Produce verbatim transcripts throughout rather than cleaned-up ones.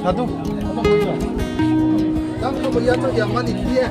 Sadu, tang ko ya to ya mani dia.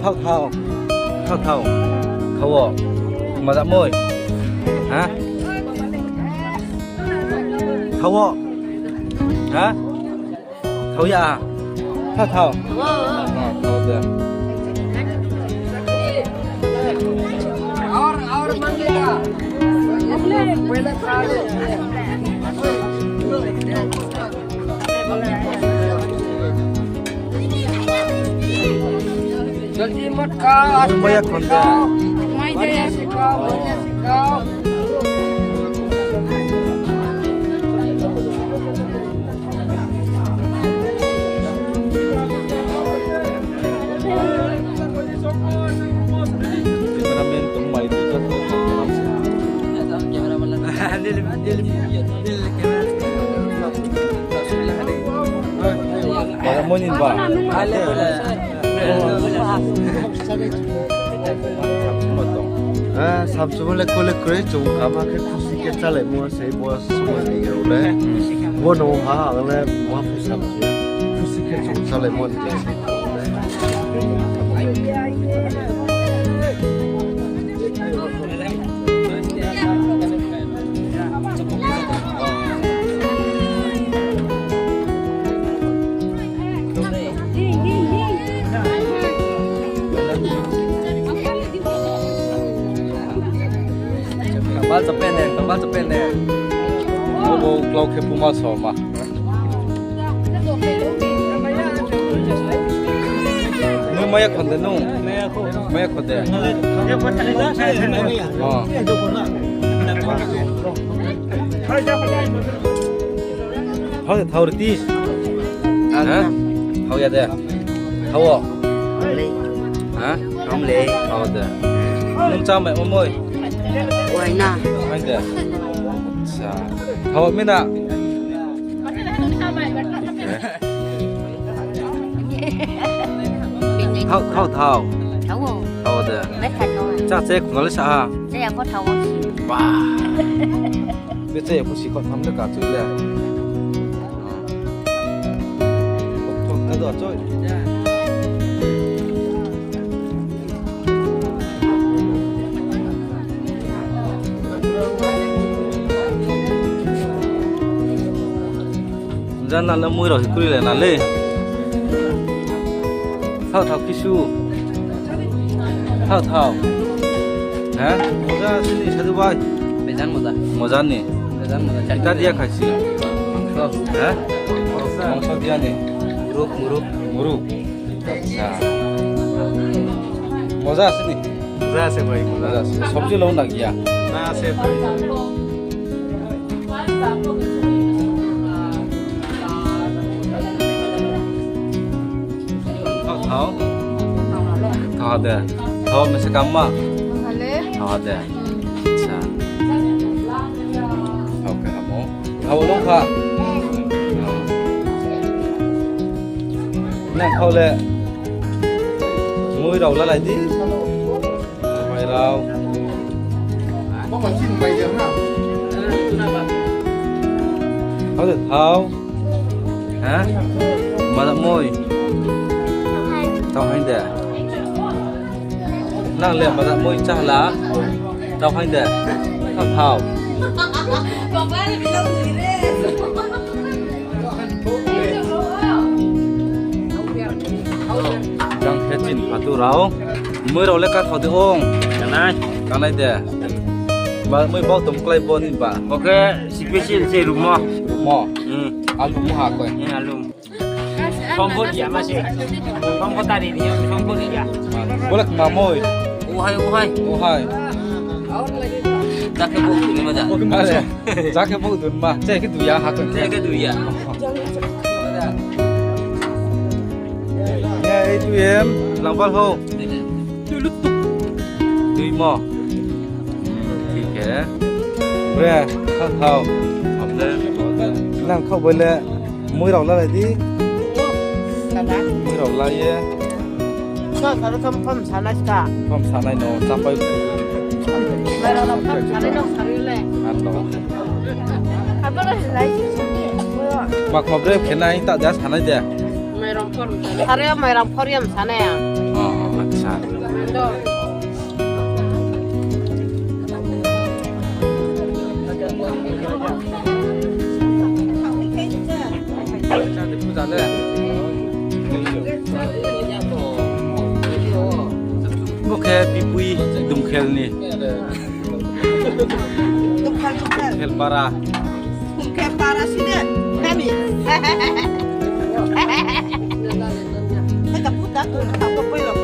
Thao, thao. Thao, thao. Thao wo. Maja moi. Ha? Thao wo. Ha? Thao ya. Thao, thao. Thao de. Jaldi mat kha, aste aste khao. Mai de. Aste aste khao, aste aste khao. Cameraman tong mai di, jat ko tong mai. Para mo ni ba. Eh, samsumo le kole kore chung kama khe khusi khe chálai mo se bo somoi ni rao le. Bo no ha ang le ma phu samsu. Khusi khe chung chálai mo ni se. Kambal chapen ne, kambal chapen ne. Bo bo klau khe puma soma. Nung maya khonde nung. Maya khonde. Oh. Thao de, thao riti. Ha? Thao ya de. Thao wo. Ha? Thao le. Thao de. Nung chá mai mo moi. Oi na. Mai de. Acha. Thao mi na. Thao, thao, thao. Thao wo. Thao de. Chá che khuna le sa ha. Ba. Be che ya phusi kho tham le ka chu le. Thok thok ka do choi. Jana le mui rao hi kri le na le. Thao thao kisu. Thao thao. Ha? Moja sini sadu bai. Bejan moja. Moja ni. Bejan moja. Ita dia khaisi. Mangso. Ha? Mangso dia ni. Muruk, muruk. Muruk. Acha. Moja sini. Moja se bai, moja. Moja se. Sobji lo na giya. Na se bai. Thao, thao. Thao de. Thao mese kamma. Hale. Thao Ade. Acha. Thao khe hamo. Thao long kha. Nang thao le. Mui rao lalai di. Mui rao. Thao de thao. Ha? Maza mui. Thao haing de. Nang le maza mui chá la. Thao haing de. Thao thao. Jang khe chini phatu rao. Mui rao le ka thao de ong. Kanai. Kanai de. Ba mui bau tom klái bo ni ba. Bo khe special se rumo. Rumo. Hmm. Alu mo ha koi. Hmm, alu. Songkho ya ma se. Songkho tari ni, songkho ya. Boleh kemamoi. Ohai, ohai. Ohai. Jake bo dun ma da. Are, jake bo dun ma. Che ke duya ha kun. Che ke duya. Ya, itu em, lampal ho. Tui mo. Thik he. Bre, thao thao. Nang khaoh bai le mui rao lalai di. Mui rao lai ye. Thom sanai ska. Thom sanai no, chapai. Mui rao no thom sanai no, sari le. Ano. Abo no lai si. Mak ma bre khe nai, ta ja sanai de. Sari yo mui rao phor yam sanai ya. Oh, acha. Bo khe Bipui Dumkhel ni. Dumkhel, Dumkhel. Dumkhel para. Dumkhel para sini. Kami. Hai ka puta tu, tak apa lo.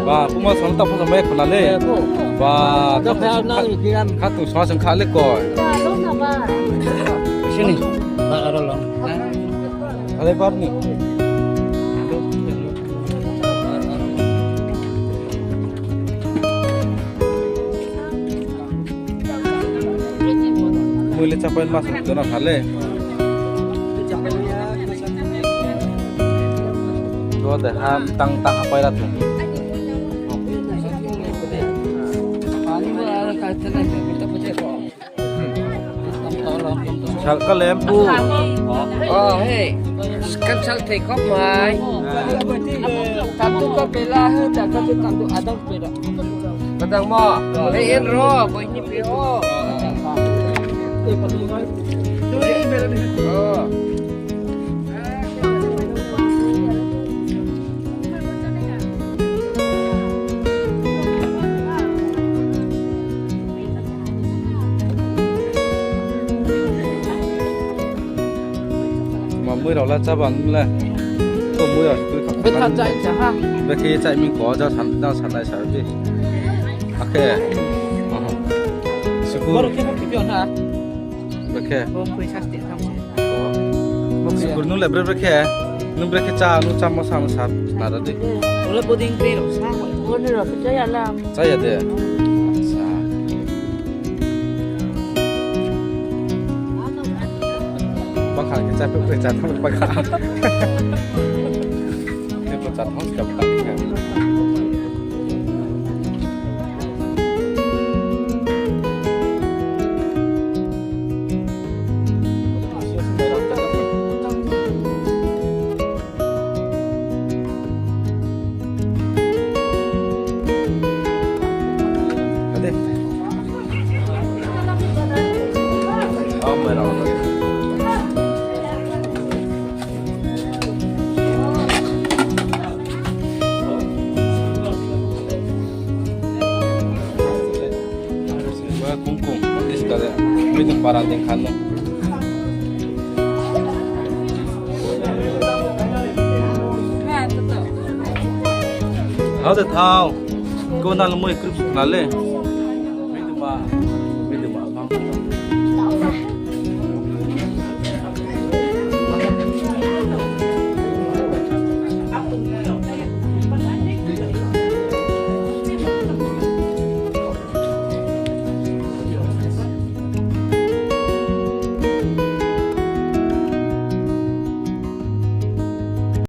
Ba, puma song tak puma mai khona le. Ba, khatu song song kha le koi. Sini. Ba, aro lo. Ale bar ni. Mui le chapai mas dona ha le. Do de ham tang tang hapai ra tong. Sal ka lempu. Oh, hey. Kan sal thei khop mai. Kantu ka pela he, ta kantu, kantu adang pela. Kadang mo, hei en ro, bo ini pi ho. Oh. Ma mui rao la chá bang le. To mui rao si tui kha. Betha chai cha ha. Bekhe chai mi ko, jang san, jang sanai sa di. Akhe. Aha. Sukur. Boro khe bo khe phi na. Bekhe. Bo khe sasti tham. Bo khe. Sukur nu le bre bre khe. Nu bre khe cha, nu cha mo sa mo sa na ra di. Ule boding pe rao sa. Boding rao khe cha ya la. Chaya de. Acha. Bakha khe cha pek pek cha thang bakha. Khe bo cha thang ska bakha. Kungkung, iska de, mui tong para ding khan no. Thao de thao. Ko nal mui krup na le. Mui tong ma, mui tong ma.